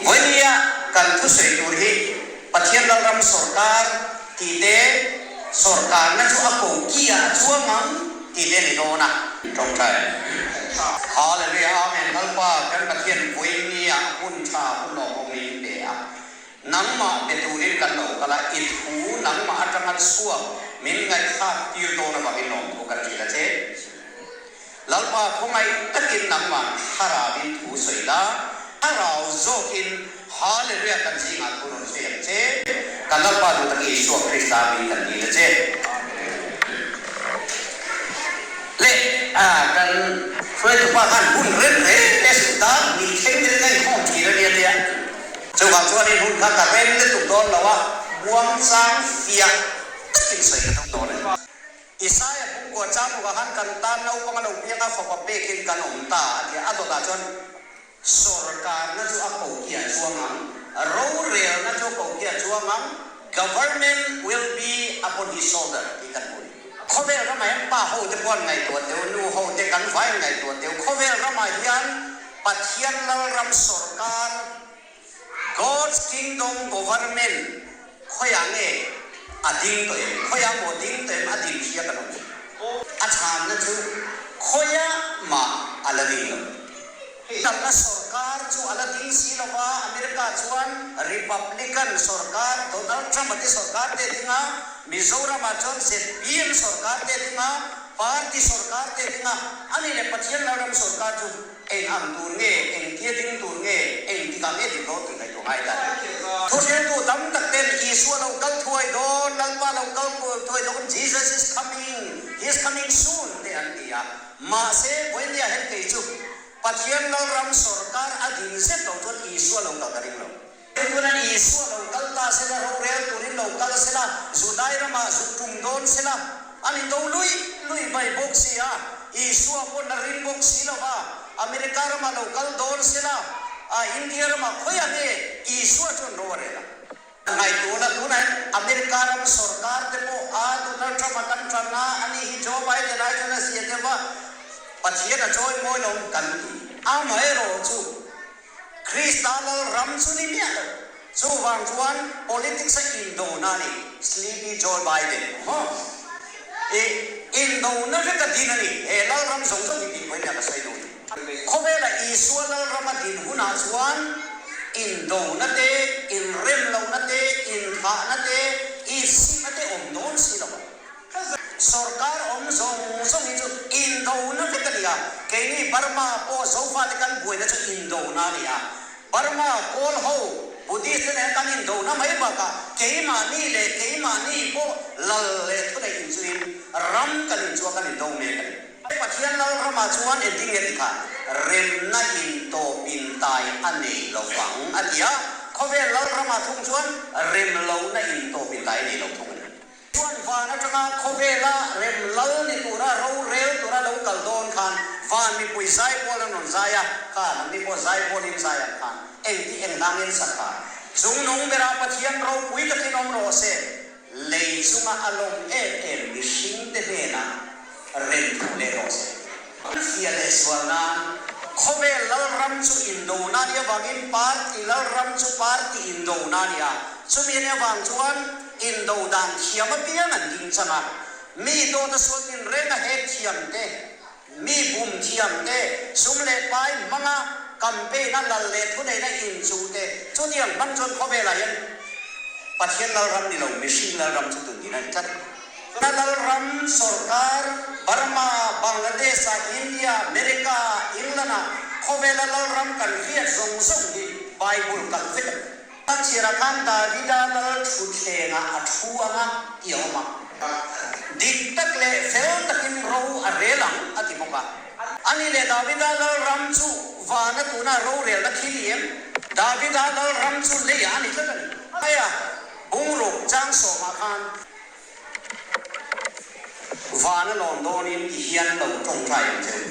Vawinia kan thusawi tur hi Pathian Lalram sawrkar tih te, sawrkarna chu a ko ki ah a chuang ang tih te a ni dawn a. Tawngtai. Hallelujah Amen Lalpa kan Pathian vawinia hun tha hun lawmawm min pe a. Nangmah be turin kan lo kal a, i thu nangmah atanga chhuak min ngaihthlak tir dawn avangin lawmthu kan hrilh a che. Lalpa khawngaih takin nangmah thlarauin thu sawi la, thlarau zawkin Hallelujah kan zingah thu rawn sawi ang che. Kan Lalpa duh takin Isua Krista min kan dil a che. Le kan hruaitupa khan hun rem reng te suh ta, ni thleng te chu a inkhawm thin a nia tia. Chuvang chuanin hun kha ka rem lutuk dawn lo a, muangchang fiah takin sawi ka tum dawn a ni. Isaia bungkua changruka khan kan tan naupang a lo piang a, fapa pekin kan awm ta a ti a, a dawtah chuan sawrkarna chu a kokiah chuang ang, rorelna chu a kokiah chuang ang, government will be upon his shoulder tih kan hmu a ni. Khawvel ramah hian pa ho te pawh an ngaihtuah teu, nu ho te kan vai an ngaihtuah teu, khawvel ramah hian Pathian Lalram sawrkar, God's Kingdom Government, khawiah nge a ding tawh em? Khawiah maw ding tawh em? A din hria kan awm em? A chhanna chu khawiah mah a la ding lo. Lalna sawrkar chu a la ding si lo va, America chuan Republican sawrkar, Donald Trump-a te sawrkar te a ding a, Mizoramah chuan zpm sawrkar te a ding a, Party sawrkar te a ding a, ani leh Pathian Lalram sawrkar chu Eng ang tur nge, eng tia ding tur nge, eng tikah nge dik dawn tih ngaihtuah ngai ta ni. Thuhriltu tam tak ten Isua lo kal thuai dawn, Lalpa lo kal thuai dawn, Jesus is coming, he is coming soon te an ti a. Mahse, vawinia hian kei chu Pathian Lalram sawrkar a din zet lo chuan Isua lo kal ka ring lo. Tunan Isua lo kal ta sela, rorel turin lo kal sela, Judai ramah zuk tum dawn sela, an indo lui lui mai bawk si a, Isua pawn a ring bawk si lo va, America ramah lo kal dawn sela, India ramah khawiah nge Isua chuan ro a rel a? Ngaihtuahna tunah hian America ram sorkar te pawh a Donald Trump a kan tan a, ani hi Joe Biden ai chuan a zia deuh va, Pathian a chawi mawi lo kan ti. Amaherawhchu Krista Lalram chu ni miah lo. Chuvang chuan politics a indona a ni, Sleepy Joe Biden maw? I indona vek a din a ni, he Lalram zawng zawng hi tihpui nia ka sawi duh ni. Khawvela Isua Lalram a din hunah chuan indona te, inrem lohna te, inthahna te, isihna te awm dawn si lo a. Sorkar awm zawng zawng hi chu indona vek a ni a, keini Burma pawh Zofate kan buaina chu indona a ni a, Burma kawl ho Buddhist te nen kan indona mai bakah keimahni leh keimahni pawh lal leh thuneih inchuin ram kan inchua kan indo mek a ni. Pathian lal ramah chuan engtin nge ti kha remna intawp intai a nei lo vang a ti a, khawvel lal ramah thung chuan rem lohna intawp intai a nei lo thung a ni. Chuan van atanga khawvela rem lal ni tura rorel tura lo kal dawn khan van mipui zaipawl an rawn zai a, kha nangni pawh zaipawlin zai ang khan engti eng hlangin sak kha. Chungnung berah Pathian ropui takin awm rawh se, lei chunga a lawm em em mihringte hnenah rem thu leh rawh se. Fiah leh sual nan khawvel lalram chu indona a nih avangin party lalram chu party indona a ni a, chumi a nih avang chuan indo dan thiam apiang an ding chang a, mi dawta sual tinreng a hek thiam te, mi bum thiam te, sum leh pai hmanga campaign a lal leh thuneihna inchuh te, chutiang hmang chuan khawvelah hian Pathian lalram ni lo mihring lalram chu tun din a ni tlat. Ka lalram sorkar Burma, Bangladesh ah, India, America ah, England ah khawvela lalram kan hriat zawng zawng hi Bible kalh vek a ni. Ka chhiarah khan Davida lal thutthlengah a thu anga tih a awm a. Dik tak leh fel takin ro a rel ang a ti bawk a. Ani leh Davida lalram chu vana tuna rorelna thil i em? Davida lalram chu leiah a ni tlat a ni. Aia bungruk chang sawmah khan. Van a lawn dawnin ti hian lo tawngtai ang che u.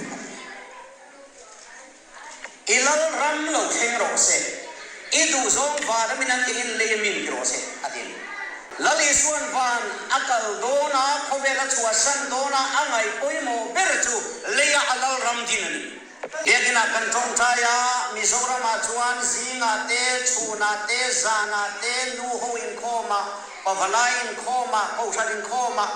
I lal ram lo thleng rawh se, i duhzawng van a min an tiin lei a min ti rawh se, a ti. Lal Isua'n van a kal dawn a, khawvel a chhuahsan dawn a, a ngaih pawimawh ber chu leia a lal ram din a ni. Biakinah kan tawngtai a, Mizoramah chuan zingah te, chhunah te, zanah te, nuho inkhawmah, pavalai inkhawmah, kohhran inkhawmah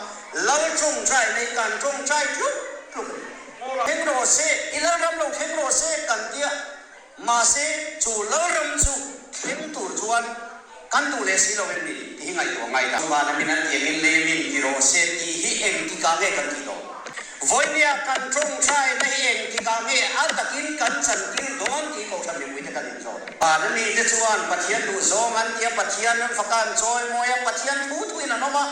lal tawngtai nei kan tawngtai tluk tluk a ni. Thleng rawh se, i lalram lo thleng rawh se kan tia, mahse chu lalram chu thleng tur chuan kan duh leh si lo em ni tih hi ngaihtuah ngai ta. Chuvana min an tiangin lei min ti rawh se tih hi engtikah nge kan tih dawn? Vawinia kan tawngtai na hi engtikah nge a takin kan chantir dawn tih Kohhran mipuite kan inzawt. Vana mite chuan Pathian duhzawng an tia, Pathian an faka an chawimawi a, Pathian thu thuin an awm a.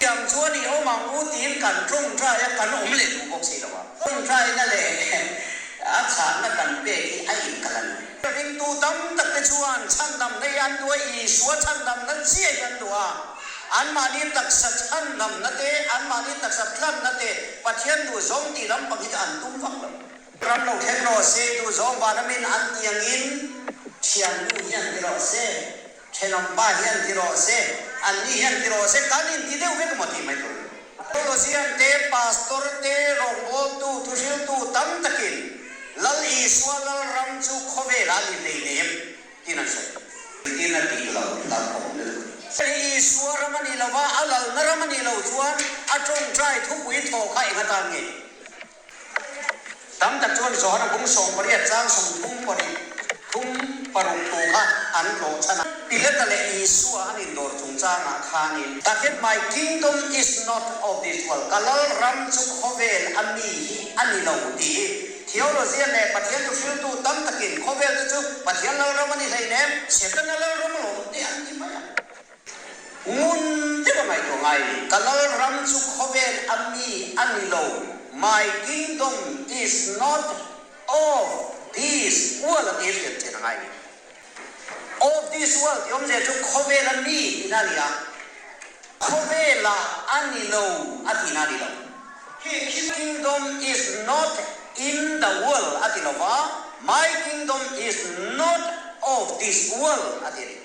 Tiang chuan i awm ang u tiin kan tawngtai a, kan awm leh duh bawk si lo a. Tawngtaina leh a chhanna kan pek hi a inkalh a ni. Ringtu tam tak te chuan chhandam nei an duh a, Isua chhandamna chiah hi an duh a. Anmahni taksa chhandamna te, anmahni taksa tlanna te, Pathian duh zawng tih lampang hi chu an tum vak lo. Ram lo thleng rawh se, duh zawng vanamin an tiangin thiannu hian ti rawh se. Thenawmpa hian ti rawh se, anni hian ti rawh se, kan inti deuh vek maw tih mai tur. Theologian te, pastor te, rawngbawltu, thuhriltu tam takin Lal Isua Lalram chu khawvelah a ni hleinem tiin an sawi. Tiin a tih lo hlauh awm lutuk. Lal Isua ram a nih lova, a lalna ram a nih loh chuan a tawngtai thupui thawh kha eng atan nge? Tam tak chuan Johana bung 80 chang 36 thum paruk thu kha an tlawh chhan a. Pilata leh Isua an indawr chungchangah khanin, Takin my kingdom is not of this world, ka lal ram chu khawvel a mi hi a ni lo tih hi theologian leh Pathian thuhriltu tam takin khawvel te chu Pathian lal ram a ni hleinem, Setana lal ram alawm te an ti mai a. Ngun deuh a ngaihtuah ngai ni. Ka lalram chu khawvel a mi a ni lo, My kingdom is not of this world a ti hriat chen a ngai ni. Of this world tih awmzia chu khawvel a mi tihna a ni a, khawvelah a ni lo a tihna a ni lo. His kingdom is not in the world a ti lo va, My kingdom is not of this world a ti a ni.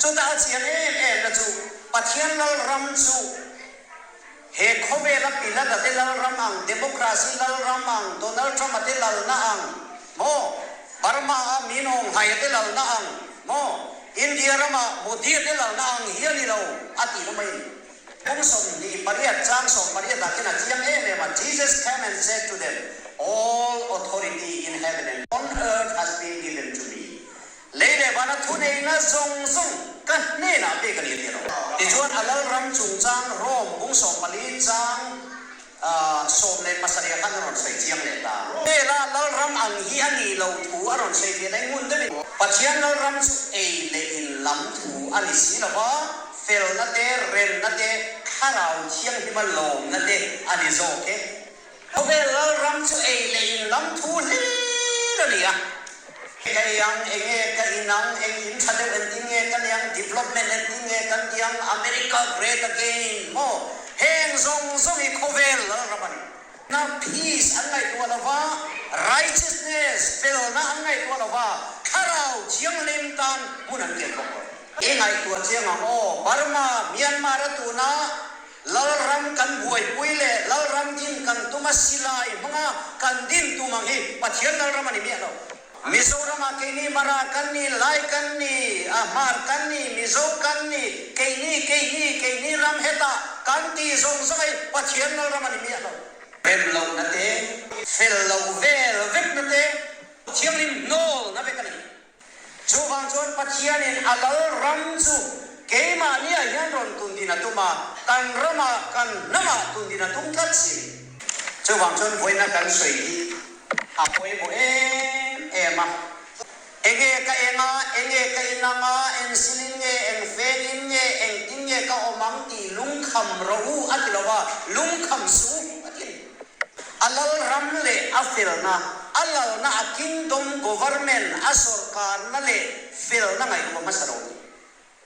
Chutah a chian em em na chu Pathian Lalram chu he khawvela Pilata te Lalram ang, Democracy Lalram ang, Donald Trump a te lalna ang maw, Burma a Min Aung Hlaing a te lalna ang maw, India rama Modi a te lalna ang hi a ni lo a tih na mai a ni. Kum 28 chang 18 ah khian a chiang em em a, Jesus came and said to them, All authority in heaven and on earth has been given to me. Lei leh vana thuneihna zawng zawng ka hnenah pek a ni a ti lo. Tichuan a lalram chungchang Rome bung 14 chang 17 ah khan a rawn sawi chiang leh ta. Hmela lalram ang hi a nih lo thu a rawn sawi fiah daih ngun deuhin Pathian lalram chu ei leh in lam thu a ni si lo va, felna te, remna te, thlarau thianghlima lawmna te a ni zawk e. Khawvel lalram chu ei leh in lam thu hlir a ni a. Ka ei ang, eng nge ka in ang, eng in tha deuh engtin nge ka nei ang, development engtin nge kan ti ang, America great again maw? Heng zawng zawng hi khawvel lalram a ni. Na peace an ngaihtuah lo va, righteousness, felna an ngaihtuah lo va, thlarau thianghlim tan hmun an kian bawk lo. I ngaihtuah chiang ang aw, Burma, Myanmar a tuna Lalram kan buaipui leh Lalram din kan tum a silai hmanga kan din tum ang hi Pathian Lalram a ni miah lo. Mizoramah keini Mara kan ni, Lai kan ni, a Hmar kan ni, Mizo kan ni, keini, keini, keini ram hetah kan ti zawng zawng hi Pathian Lalram a ni miah lo. Rem lohna te, fel loh vel vekna te, thianghlim hnawlna vek a ni. Chuvang chuan Pathianin a lal ram chu keimahniah hian rawn tundin a tum a, kan ramah, kan hnamah tundin a tum tlat si. Chuvang chuan vawiina kan sawi hi a pawimawh em em a. Enge ka eng a, enge ka inang a, eng silin nge, eng fengin nge, engtin nge ka awm ang tih lungkham rawh u a ti lo va, lungkham suh u a ti a ni. A lalram leh a felna, a lalna a kingdom government a sawrkarna leh felna ngaihtuah hmasa lo ni.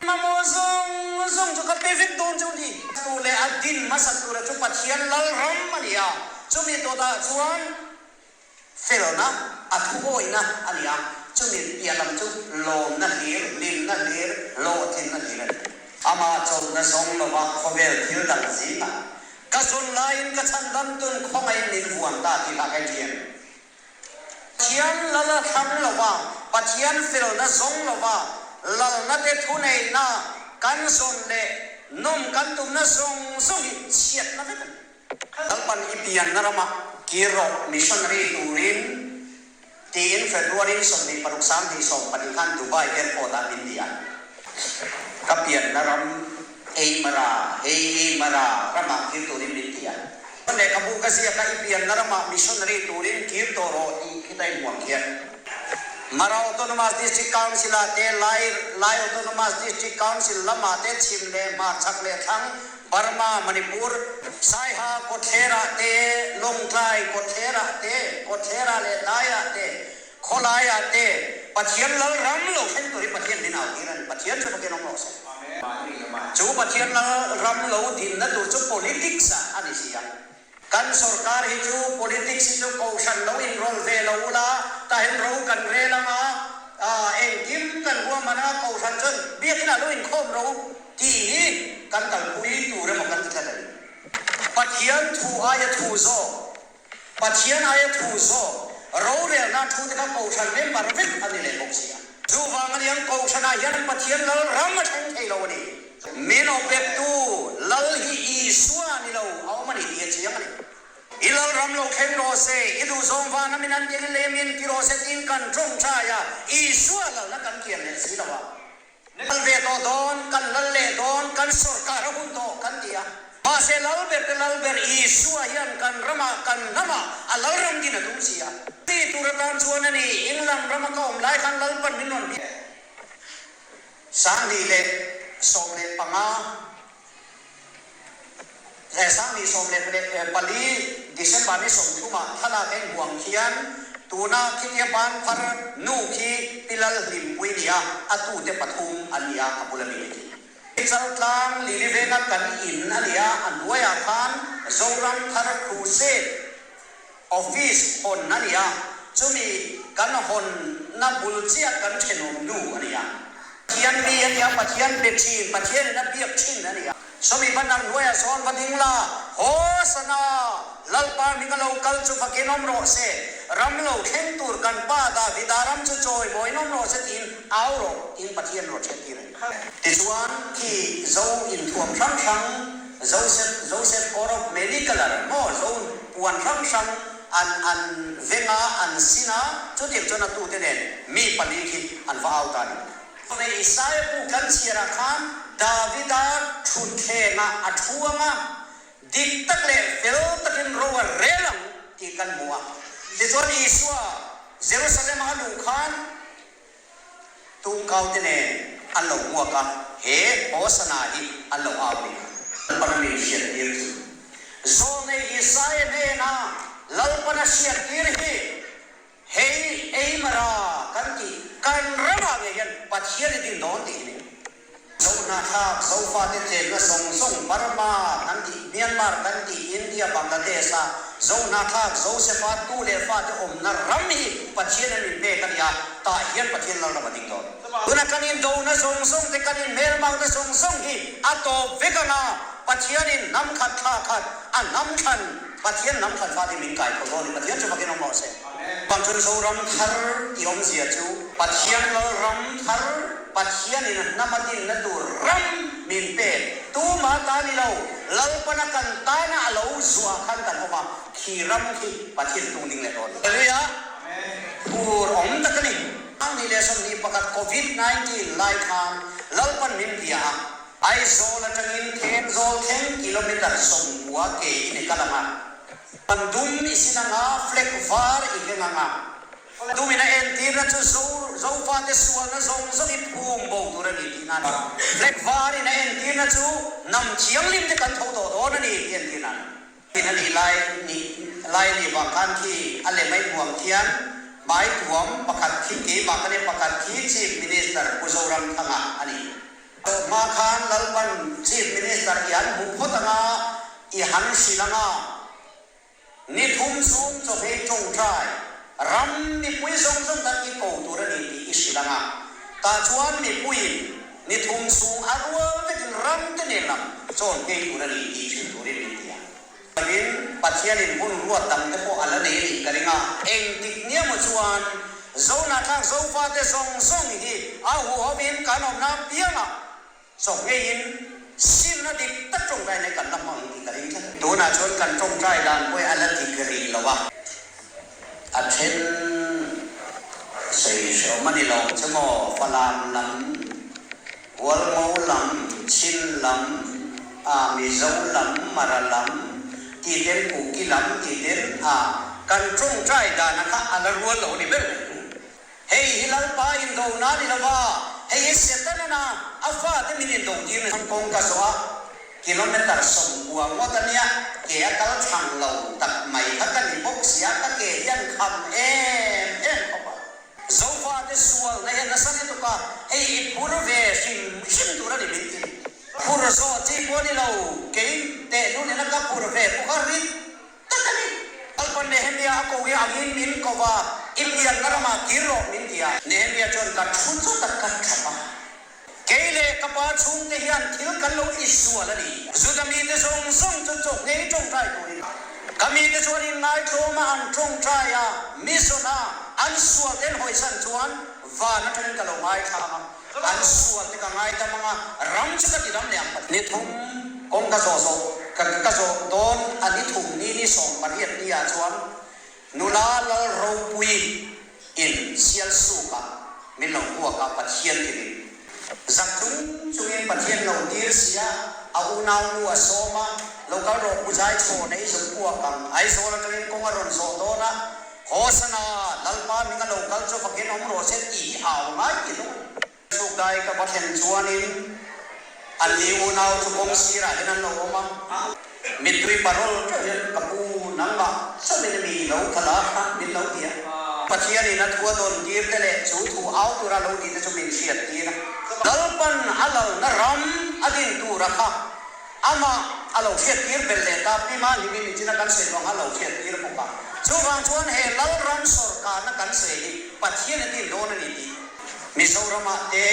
Mamawh zawng zawng chu ka pe vek dawn chu ni. Tu leh a din hmasa tura chu Pathian lalram a ni a, chumi dawtah chuan felna a thuawihna a ni a, chumi piah lam chu lawmna hlir, hlimna hlir, hlawhtlinna hlir a ni. Amah chawlhna zawng lova khawvel thil dang zingah Ka zawn laiin ka chhandam tun khawngaih min vuan ta tih hlah kai ṭhian. Pathian lal a thlang lo va, Pathian felna zawng lo va, lalna te thuneihna kan zawn leh nawm kan tumna zawng zawng hi chhiatna vek a ni. Lalpan i pianna ramah kir rawh missionary turin tiin February 26 2012 khan Dubai airport ah min ti a. Ka pianna ram Eimara, hei Eimara ramah kir turin min ti a. Lehkhabu ka ziak a, i pianna ramah missionary turin kir tawh rawh tih khi ta inhuam khian. Mara Autonomous District Council ah te, Lai Lai Autonomous District Council lamah te chhim leh hmar chhak leh thlang Burma, Manipur, Saiha kawtthlerah te, Lawngtlai kawtthlerah te, kawtthlerah leh daiah te, khawlaiah te Pathian lal ram lo thleng tur hi Pathian min au tir a ni. Pathian chu fakin awm rawh se. Chu Pathian lal ram lo dinna tur chu politics ah a ni si a. Kan sorkar hi chu politics hi chu kohhran lo inrawlh ve lo ula, tahin ro kan rel anga engkim kan huamhan a, kohhran chuan biakinah lo inkhawm ro tih hi kan kalpui tur emaw kan ti tlat a ni. Pathian thu aia thu zawk, Pathian aia thu zawk, rorelna thu te kha kohhran member vek a ni leh bawk si a. Chuvang a niang kohhranah hian Pathian lal ram a thleng thei lo a ni. Min awpektu lal hi Isua ni lo a awm a ni tih a chiang a ni. I lal ram lo thleng rawh se, i duhzawm vana min an tih leh min ti rawh se tiin kan tawngtai a, Isua lalna kan kian leh si lo a. Lal ve tawh dawn, kan lal leh dawn, kan sorkar a hun tawh kan ti a. Mahse lal ber te lal ber Isua hian kan ramah, kan hnamah a lal ram din a tum si a. Ti tur atan chuan a ni, England rama ka awm lai khan Lalpan min rawn biak. 2015 leh 2014 December ni 30 ah thlalak a inhuam khian tuna khitia ban phar nu khi Pi Lalhlimpui nia a tute pathum an ni a, a bula mi te khi. Chaltlang Lilivenga kan in a ni a, a hnuaiah khan Zoram Thar Crusade Office hawn a ni a, chumi kan hawnna bul chiah kan thenawm nu a ni a. Pathian mi a ni a, Pathian be thin, Pathianin a biak thin a ni a. Sawmi banner hnuaiah sawn va ding la, Hosana! Lalpa hming a lo kal chu fakin awm rawh se, ram lo thleng tur kan pa Davida ram chu chawi mawiin awm rawh se tiin au rawh, tiin Pathian rawh ṭhen tir a ni. Tichuan, khi Zo inthuam hrang hrang, Joseph, Joseph kawr of many colour maw, Zo puan hrang hrang an an veng a, an sin a, chutiang chuan a tute nen mi pali khi an va au ta a ni. Chawhmeh Isaia bu kan chhiarah khan Davida thutthlengah a thu ang a, dik tak leh fel takin ro a rel ang tih kan hmu a. Tichuan Isua Jerusalem-a a luh khan Tungkaute nen an lo hmuak a, he Hosana hi an lo au ni. Lalpana min hriattir chu Zawlnei Isaia hnena Lalpana hriattir hi hei Eimara kan tih kan ramah ngei hian Pathian i din dawn tih hi ni. Zohnahthlak, Zofate tlemna zawng zawng Burma kan tih, Myanmar kan tih, India, Bangladesh a Zohnahthlak, Josefa tu leh fate awmna ram hi Pathian an min pek a ni a, tah hian Pathian Lalram a ding dawn. Tuna kan indona zawng zawng te, kan inhmelmakna zawng zawng hi a tawp vek ang a, Pathianin hnam khat thla khat a hnam thlan, Pathian hnam thlan fate min kai tho dawn i Pathian chu fakin awm rawh se. Bang chuan Zoram thar tih awmzia chu Pathian Lalram thar, Pathianin a hnam a dinna tur ram min pek. Tuma ta ni lo, Lalpana kan tana a lo zuah khan kan awm a, khi ram khi Pathian tung ding leh dawn. Hallelujah! Phur awm tak a ni. 2021 Covid 19 lai khan Lalpan min bia a, Aizawl atangin Thenzawl thleng kilometre 90 ke i ni kal ang a, kan dum i sin ang a, flag var i hleng ang a, Dumin a entirna chu Zo Zofate sualna zawng zawng i phum bo tur a ni tihna a ni. Flag varin a entirna chu hnam thianghlim te kan tho tawh dawn a ni tih entirna a ni. Tin a nih lai nih lai a nih vang khan khi a lem a inhuam khian hmai tuam pakhat khi keimah ka ni pakhat khi Chief Minister Pu Zoramthanga a ni. Tawh hma khan Lalpan Chief Minister i han hmuh phawt anga i han hrilh anga Ni thum chhung chawhmeh tawngtai ram mipui zawng zawng kan i ko tur a ni tih i hrilh ang a, tah chuan mipuiin ni thum chhung a rual vekin ram te nen lam chawn phei tur a ni tih hrilh turin min ti a. Lovin Pathianin hun ruat dang te pawh a la nei a nih ka ring a. Engtik nia maw chuan Zohnahthlak Zofate zawng zawng hi a huhovin kan awmna piangah chawhngeiin simna dik tak tawngtai nei kan la hmang tih ka ring tlat. Tunah chuan kan tawngtai dan pawh hi a la dik rih lo a, a then sawi hreawm a ni lo che maw, Falam lam, Hualngo lam, Chin lam, a Mizo lam, Mara lam tih ten Kuki lam tih ten a kan tawngtai dan a kha a la rual lo a ni ber mai. Hei hi Lalpa indona a ni lo va, hei hi Setana a fate min indotir ni. Kawng ka zawh a, kilometer 90 ngawt a nia, ke a kal thang lo tak mai kha ka ni bawk sia, ka ke hian kham em em khawp a. Zofate sualna hian nasa lutuk a, hei i phur ve hrim hrim tur a ni min ti. Phur zawh chi pawh a ni lo, kei tehlul ina ka phur ve pawh kha rit Tak a ni. Lalpan Nehemia a ko hi angin min ko va, i pianna ramah kir rawh min ti a. Nehemia chuan ka thu chu tak ka thap a. Kei leh ka pa chhungte hian thil kan lo ti sual a ni. Juda mite zawng zawng chu chawhngei tawngtai turin ka mite chuan inngaithlawma an tawngtai a, mi zawna an sual te an hawisan chuan van atangin ka lo ngaithla ang a, an sual te ka ngaidam ang a, ram chu ka ti dam leh ang. Ni thum kawng ka zawh zawh ka ka zawh dawn a ni thum ni ni 18 ni ah chuan nula lal ropui in sial suk ah min lo kuak a Pathian tilin zak chung chungin Pathian lo tir sia a unau nu a sawm a lo kal rawh pu zai chhawn ei zuk kuak ang Aizawl atangin kawng a rawn zawh dawn a Hosana, Lalpa hming a lo kal chu fakin awm rawh se tih hi au ngai ti lo. Chuk dai ka va thlen chuanin an ni unau chu kawng sirah hian an lo awm a, mittui parol teuh hian ka pu nangmah chauhin mi lo kal a min lo ti a. Pathianin a thu a dawn tir te leh chu thu au tura lo tih te chu min hriat tir a. Lalpan a lalna ram a din tura kha Amah a lo hriattir belh leh ta, Pi Mahnimin nichina kan sawi vang a lo hriattir bawk a. Chuvang chuan he Lalram sawrkarna kan sawi hi Pathian a din dawn a ni tih Mizoramah te,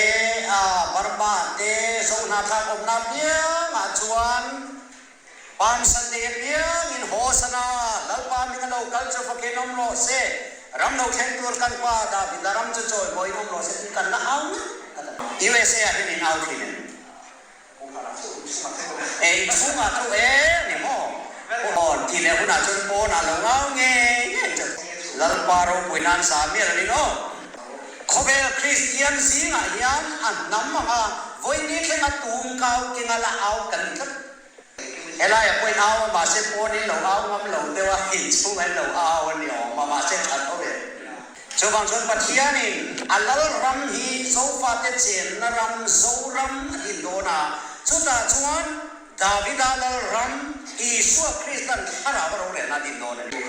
Burma te, Zohnahthlak awmna apiangah chuan Palm Sunday apiangin Hosana, Lalpa hming a lo kal chu fakin awm rawh se, ram lo thleng tur kan pa Davida ram chu chawimawiin awm rawh se tih kan la au ngat ngat a. USA ah hian in au thin em? Ei chhungah chu e ni maw? Aw tih leh hunah chuan pawnah lo ngau ngei ngei chu Lalpa ropui nan sa mial a ni lo. Khawvel Kristian zingah hian a hnam anga vawini thlenga tum kau kenga la au kan ni tlat. Helaiah pawhin au a mahse pawnin lo au ngam lo deuh a, inchhungah in lo au a ni awm a mahse tha tho ve. Chuvang chuan Pathianin a lal ram hi Zofate chenna ram Zoram a din dawn a, chutah chuan Davida lal ram Isua Kristan thlarau a rorelna a din dawn a ni.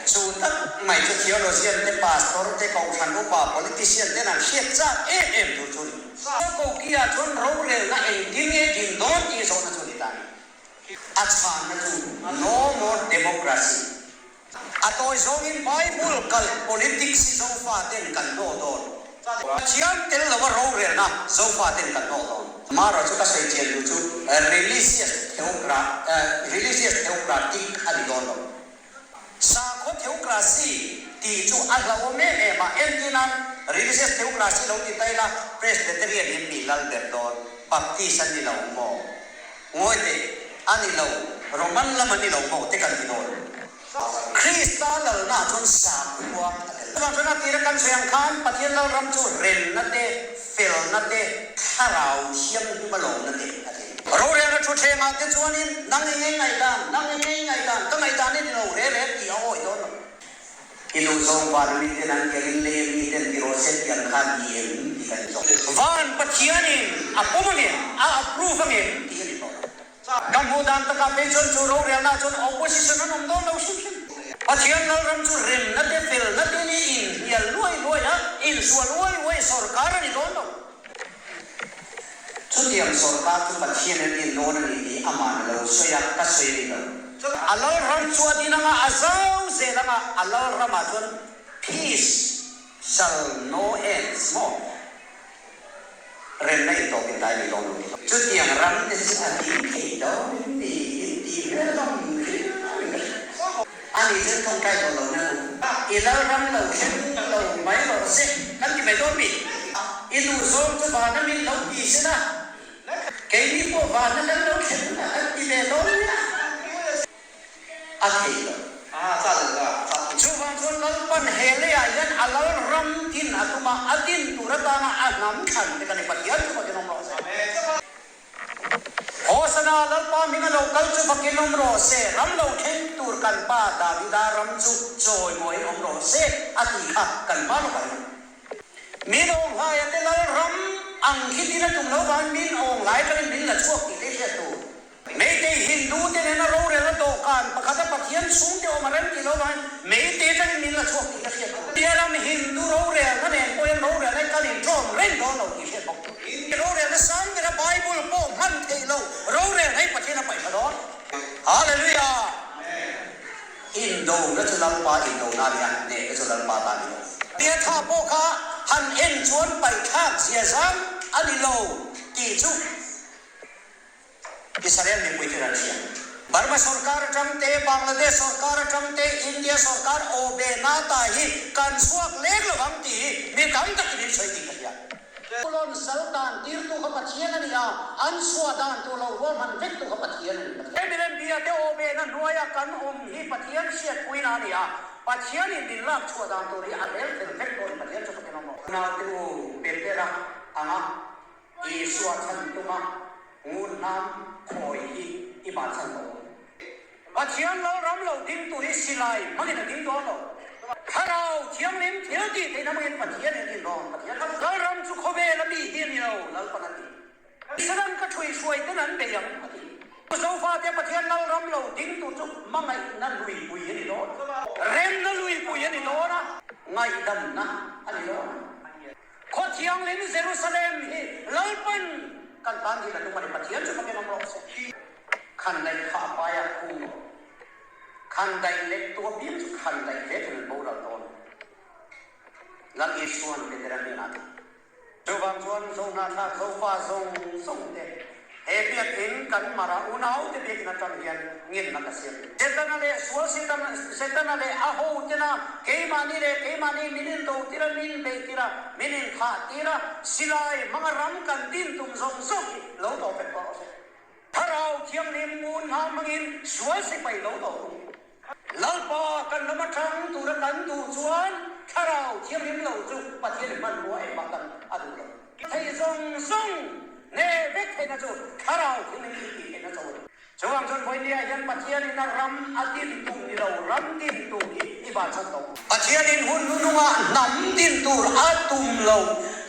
Chu tak mai chu theologian te, pastor te, kohhran upa, politician ten an hriat chak em em tur chu a ni. Kokia chuan rorelna engtin nge din dawn tih zawhna chu a ni ta a ni. A chhanna chu No more democracy. A tawi zawngin Bible kalh politics hi Zofa ten kan hnawh dawn. Pathian tel lova rorelna Zofa ten kan hnawh dawn. Mara chu ka sawi chian duh chu religious religious theocratic a ni dawn lo. Sakhaw theocracy tih chu a hlauhawm em em a, entirnan religious theocracy lo ti ta ila Presbyterian in mi lal ber dawn, Baptist an ni lo maw? Ngawi teh, a ni lo, Roman lam an ni lo maw te kan ti dawn. Krista lalna chuan sakhua a tel. Chuvang chuan a tira kan sawi ang khan Pathian Lalram chu remna te, felna te, thlarau thianghlim a lawmna te a tel. Rorelna thutthlengah te chuanin nang i ngei ngaihdan, nang i ngei ngaihdan, ka ngaihdan i ni lo re re tih a awi dawn lo. I duh zawng van miten an tiangin lei miten ti rawh se tiang kha ni em tih kan zawng. Van Pathianin a pawm angem, a approve angem tih a ni tawh lo. Ka hmuh dan takah phei chuan chu rorelna chuan opposition an awm dawn lo hrim hrim. Pathian Lalram chu remna te felna te ni inhnial luai luai a, insual uai uai sawrkar a ni dawn lo. Chutiang sawrkar chu Pathian a din dawn a ni tih aman a lo sawi a, ka sawi a ni lo. A lalram chu a din anga a zau zel anga a lalramah chuan peace shall no ends maw? Remna intawp in dai ni dawn lo ti. Chutiang ram te chu a din thei dawn in ni in tih hmel hlawm hrim. Ani chuan tawngtai tawh lo na u. I lal ram lo thleng lo mai rawh se kan ti mai dawn mi? I duh zawng chu vana min lo ti se la, keini pawh vana kan lo thlen hunah kan ti ve dawn nia. A thei lo. Chuvang chuan Lalpan he leiah hian a lal ram din a tum a, a din tur atana a hnam thlan te kan i Pathian chu fakin awm rawh se. Hosana, Lalpa hming a lo kal chu fakin awm rawh se, ram lo thleng tur kan pa Davida ram chu chawimawiin awm rawh se, a ti kha kan hma lawk ang. Min awnghlaia te lal ram ang khi tin a tum lo vang min awnglai atangin min la chhuak tih te hriat tur. Meitei Hindu te nena rorel a dawhkan pakhat a Pathian chhungte awm a rem tih lo vangin Meitei atangin min la chhuak tih ka hriat tur. India ram Hindu rorelna nen pawhin rorelna hi kan inṭawm reng dawn lo tih hriat bawk tur. Rorelna sang bera Bible pawh hman theih lo rorelna hi Pathian a paihthla dawn. Hallelujah! Indona chu Lalpa indona a ni a, hnehna chu Lalpa ta a ni lo. Piatha pawh kha han en chuan paihthlak zia zang a ni lo tih chu Israel mipui ten an hria. Burma sorkar atang te, Bangladesh sorkar atang te, India sorkar awbe nata hi kan chhuak lek lo vang tih hi mi tam takin in sawi tih ka hria. Pulon sal dan tirtu kha Pathian a ni a, an chhuah dan tur lo ruahman vektu kha Pathian a ni. He milem bia te awbe na hnuaia kan awm hi Pathian hriatpuina a ni a, Pathianin min lak chhuah dan tur hi a rel fel vek dawn Pathian chu Pathian awm lo. Naute u Petera anga Isua chhan tuma ngun hnam khawi hi i van chhan tawh awm. Pathian lo ram lo ding tur hi silai hmangin a ding dawn lo. Thlarau Thianghlim thil tih theihna hmangin Pathian in din dawn. Pathian Lalram chu khawvel a mi hi a ni lo, Lalpan a ti. Sadan ka thui hruai ten an bei ang a ti. Zofate Pathian Lalram lo ding tur chu hmangaihna luipui a ni dawn. Remna luipui a ni dawn a, ngaihdamna a ni dawn a. Khaw thianghlim Jerusalem hi Lalpan kan tan hi la tum a ni. Pathian chu fakin awm rawh se. Khan daih kha a pai a khung rawh. Khan daih leh tu apiang chu khan daih ve thei an boral dawn. Lal Isuan Petera hnenah a ti. Chuvang chuan Zohnahthlak Zofa zawng zawng te He biakinn kan mara unaute biakinn atang hian ngenna ka siam. Setana leh sual Setana, Setana leh a hotena keimahni leh keimahni min indo tir a, min beih tir a, min inthah tir a, silai hmanga ram kan din tum zawng zawng hi lo tawh vek tawh rawh se. Thlarau Thianghlim ngun hna hmangin sual sipai lo tawh tum. Lalpa kan lam atang tura kan duh chuan Thlarau Thianghlim lo chu Pathian hmanrua engmah kan a duh lo. Thei zawng zawng nge vek theihna chu Thlarau Thianghlim thil tih theihna cho a ni. Chuvang chuan vawinia hian Pathianin a ram a din tum ni lo, ram din tur hi i van chhan tawh. Pathianin hun hnunungah hnam din tur a tum lo,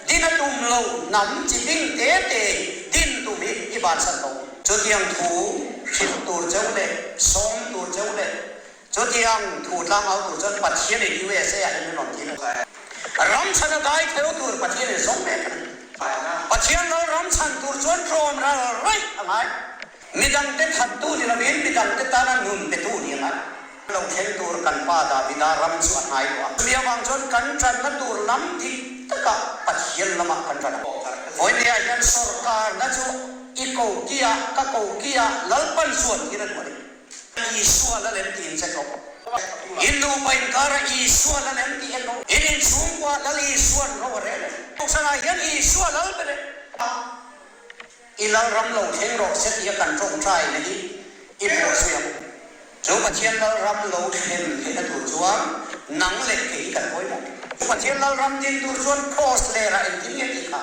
din a tum lo, hnam chi bing te te din tum hi i van chhan tawh. Chutiang thu hrilh tur cheu leh sawm tur cheu leh chutiang thu tlang au tur chuan Pathianin USA ah hian min rawn thil a. Ram chhan a dai theu tur Pathianin zawng mek a ni. Pathian lo ram chhan tur chuan tlawm ral raih a ngai. Midangte thattu ni lovin midangte tana nun petu ni a ngai. Lo thleng tur kan pa Davida ram chu a hnai tawh a. Chumi avang chuan kan tanna tur lam dik takah Pathian lamah kan tan a. Vawinia hian sorkarna chu i ko kia, ka ko kia, Lalpan chuan thil a duh a ni. Isua lal em tiin che tlawh. In nupa inkara Isua lal em tih en rawh. In inchhungkua Lal Isuan ro a rel em. Kohhranah hian Isua lal ber em. I Lalram lo thleng rawh se tia kan tawngtai na hi i hmuh zui ang. Chu Pathian Lalram lo thlen theihna tur chuan nang leh kei hi kan pawimawh. Chu Pathian Lalram din tur chuan Kraws lerah engtin nge tih kha?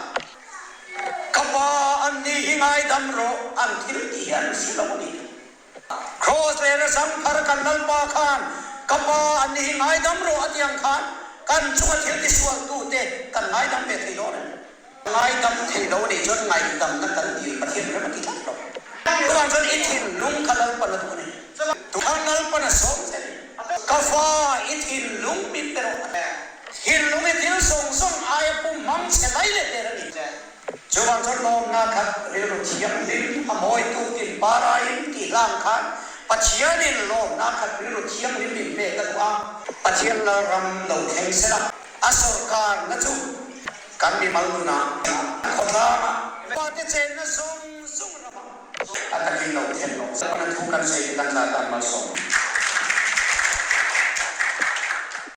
Ka Pa, an ni hi ngaidam rawh, an thil tih hi an hre lo a ni. Kraws lera zangphar kan Lalpa khan, Ka Pa, an ni hi ngaidam rawh a ti ang khan kan chunga thil tisualtute kan ngaidam ve thei dawn em? Ngaidam thei lo nih chuan ngaihdamna kan dil Pathian rem a ti tlat lo. Chuvang chuan i thinlung kha Lalpan a duh a ni. Tukhan Lalpan a sawm che a ni. Ka fa, i thinlung min pe rawh a ti. Thinlung i thil zawng zawng aia pum hmang chhe lai leh der a ni. Chuvang chuan lawmna khat rilru thianghlim a mawi tukin paraiin tih hlang khan Pathianin lawmna khat rilru thianghlim min pek a duh a. Pathian Lalram lo thleng sela a sawrkarna chu Kan mimal nunah khawtlangah fate chenna zawng zawng ramah a takin lo thlen rawh. Zalna thu kan sawi te kan zah tan malsawm.